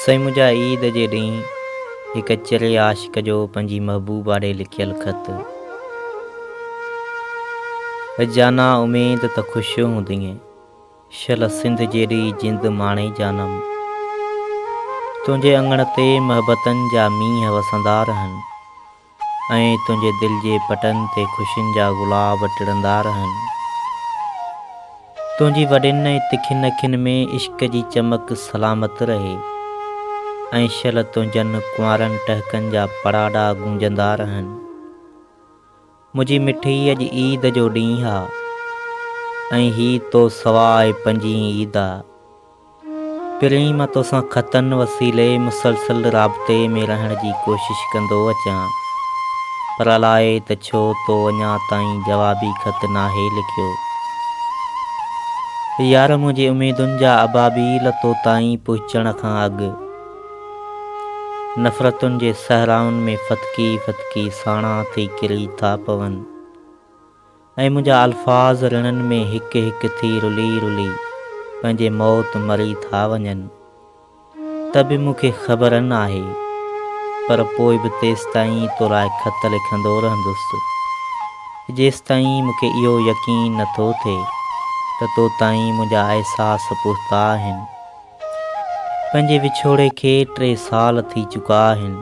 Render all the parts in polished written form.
سائين منهنجا عيد جي ڏينهن هڪ چري عاشق جو پنهنجي محبوبا ڏي لکيل خط. جانا اميد ته خوش هوندينء، شل سنڌ جيڏي جند ماڻي جانم. تنهنجي اڱڻ تي محبتن جا مينهن وسندا رهن ۽ تنهنجي دل جي پٽن تي خوشين جا گلاب ٽڙندا رهن. تنهنجي وڏين ۽ تکين اکين ۾ عشق جي چمڪ سلامت رهي ۽ شل تنهنجن ڪنوارن ٽهڪن جا پڙاڏا گونجندا رهن. منهنجي مٺي اڄ عيد جو ڏينهن آ ۽ هي تو سواء پنجين عيد آ. پرين مان توسان خطن وسيلي مسلسل رابطي ۾ رهڻ جي ڪوشش ڪندو اچان پر الائي ته ڇو تو اڃا تائين جوابي خط ناهي لکيو. يار منهنجي اميدن جا ابابيل تو تائين پهچڻ کان اڳ نفرتن جي صحرائن ۾ ڦٿڪي ڦٿڪي ساڻا ٿي ڪري ٿا پون. ۽ منهنجا الفاظ رڻن ۾ هڪ هڪ ٿي رلي رلي پنهنجي موت مري ٿا وڃن ته به مون کي خبر ناهي پر پوء به تيستائين تو لاء خط لکندو رهندس جيستائين مون کي اهو يقين نه ٿو ٿئي ته تو تائين منهنجا احساس پهتا آهن. پنهنجي وڇوڙي کي ٽي سال ٿي چڪا آهن.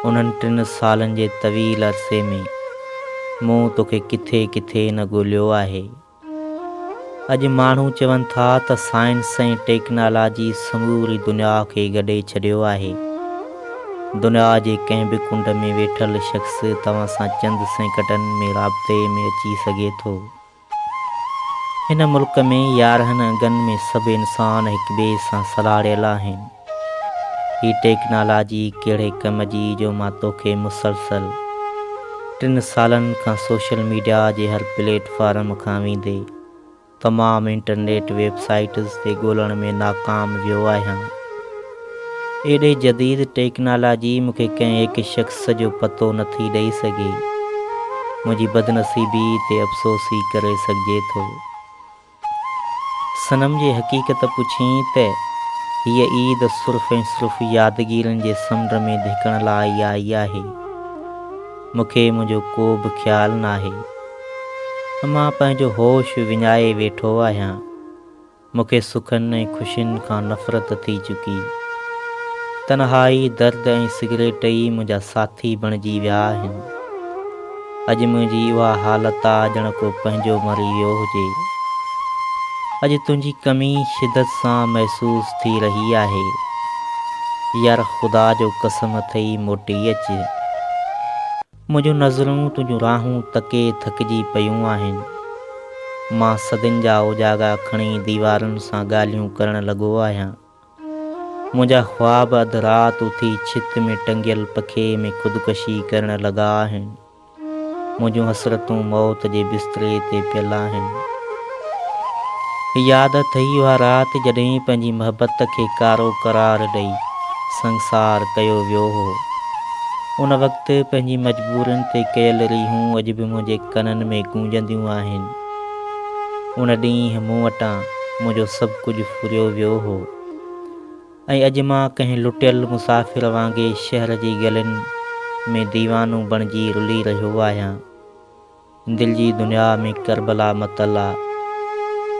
انهن ٽن سالن جي طويل عرصي ۾ مون توکي ڪٿي ڪٿي نه ڳوليو آهي. اڄ ماڻهو چون ٿا ته سائنس ۽ ٽيڪنالاجي سموري دنيا کي گڏي ڇڏيو آهي. دنيا جي ڪنهن به ڪنڊ ۾ ويٺل شخص توهان سان چند سيڪنڊن ۾ رابطي ۾ اچي سگهي ٿو. هن ملڪ ۾ 11 انگن ۾ سڀ انسان هڪٻئي سان سلهاڙيل آهن. هي ٽيڪنالاجي ڪهڙي ڪم جي جو مان توکي مسلسل ٽن سالن کان سوشل ميڊيا جي هر پليٽ فارم کان ويندي تمام انٽرنيٽ ويب سائيٽز تي ڳولڻ ۾ ناڪام ويو آهيان. ايڏي جديد ٽيڪنالاجي مون کي ڪنهن هڪ شخص جو پتو نه ٿي ڏئي سگهي. منهنجي بدنصيبي تي افسوس ئي ڪري سگهجي ٿو. صنم جي حقيقت پڇين ته هيء عيد صرف ۽ صرف يادگيرين جي سمنڊ ۾ ڌڪڻ لاء ئي آئي آهي. مون کي منهنجو ڪو به خيال ناهي. مان پنهنجو هوش وڃائي ويٺو آهيان. مون کي سکن ۽ خوشين کان نفرت ٿي چڪي. تنهائي، درد ۽ سگريٽ ئي منهنجا ساٿي بڻجي ويا آهن. اڄ منهنجي اها حالت آ ڄڻ ڪو پنهنجو مري ويو هجي. اڄ تنهنجي ڪمي شدت سان محسوس ٿي رهي آهي. يار خدا جو قسم اٿئي موٽي اچ. منهنجون نظرون تنهنجون راهون تڪي ٿڪجي پيون آهن. مان صدين جا اوجاڳا کڻي ديوارن سان ڳالهيون ڪرڻ لڳو آهيان. منهنجا خواب اڌ رات اٿي ڇت ۾ ٽنگيل پکي ۾ خودڪشي ڪرڻ لڳا آهن. منهنجون حسرتون موت جي بستري تي پيل آهن. ياد اٿئي اها رات جڏهن پنهنجي محبت کي ڪارو قرار ڏئي سنگسار ڪيو ويو هو. ان وقت پنهنجي مجبورين تي ڪيل ريهون اڄ به منهنجي ڪنن ۾ گونجنديون آهن. ان ڏينهن مون وٽان منهنجو سڀ ڪجهه ڦريو ويو هو ۽ اڄ مان ڪنهن لٽيل مسافر وانگي شهر جي ڳلين ۾ ديوانو بڻجي رلي رهيو آهيان. دل جي دنيا ۾ ڪربلا متل آ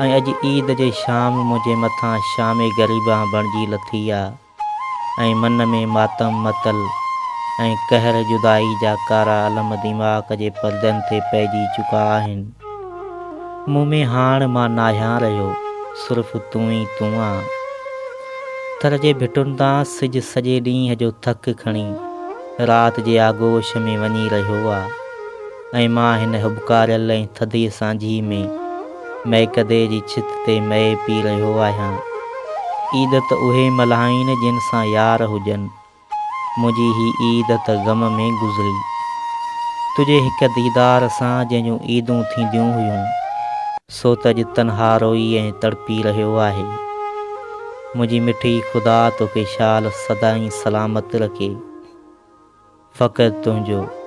۽ اڄ عيد جي شام منهنجي مٿان شام غريبان بڻجي لٿي آ ۽ من ۾ ماتم متل ۽ قهر جدائي جا ڪارا علم دماغ جي پردن تي پئجي چڪا آهن. مون ۾ هاڻ مان ناهيان رهيو صرف تون ئي تون آن. ٿر جي ڀٽن تان سج سڄي ڏينهن جو ٿڪ کڻي رات جي آغوش ۾ وڃي رهيو آ. ۽ مان هن هٻڪاريل ۽ ٿڌي سانجهي ۾ مئڪدي جي ڇت تي مئي پي رهيو آهيان. عيد ته اهي ملهائين جن سان يار هجن. منهنجي هي عيد ته غم ۾ گذري. تنهنجي هڪ ديدار سان جنهن جون عيدون ٿينديون هيون، سو ته اڄ تنها روئي ۽ تڙپي رهيو آهي. منهنجي مٺي خدا توکي شال سدائين سلامت رکي. فقط تنهنجو.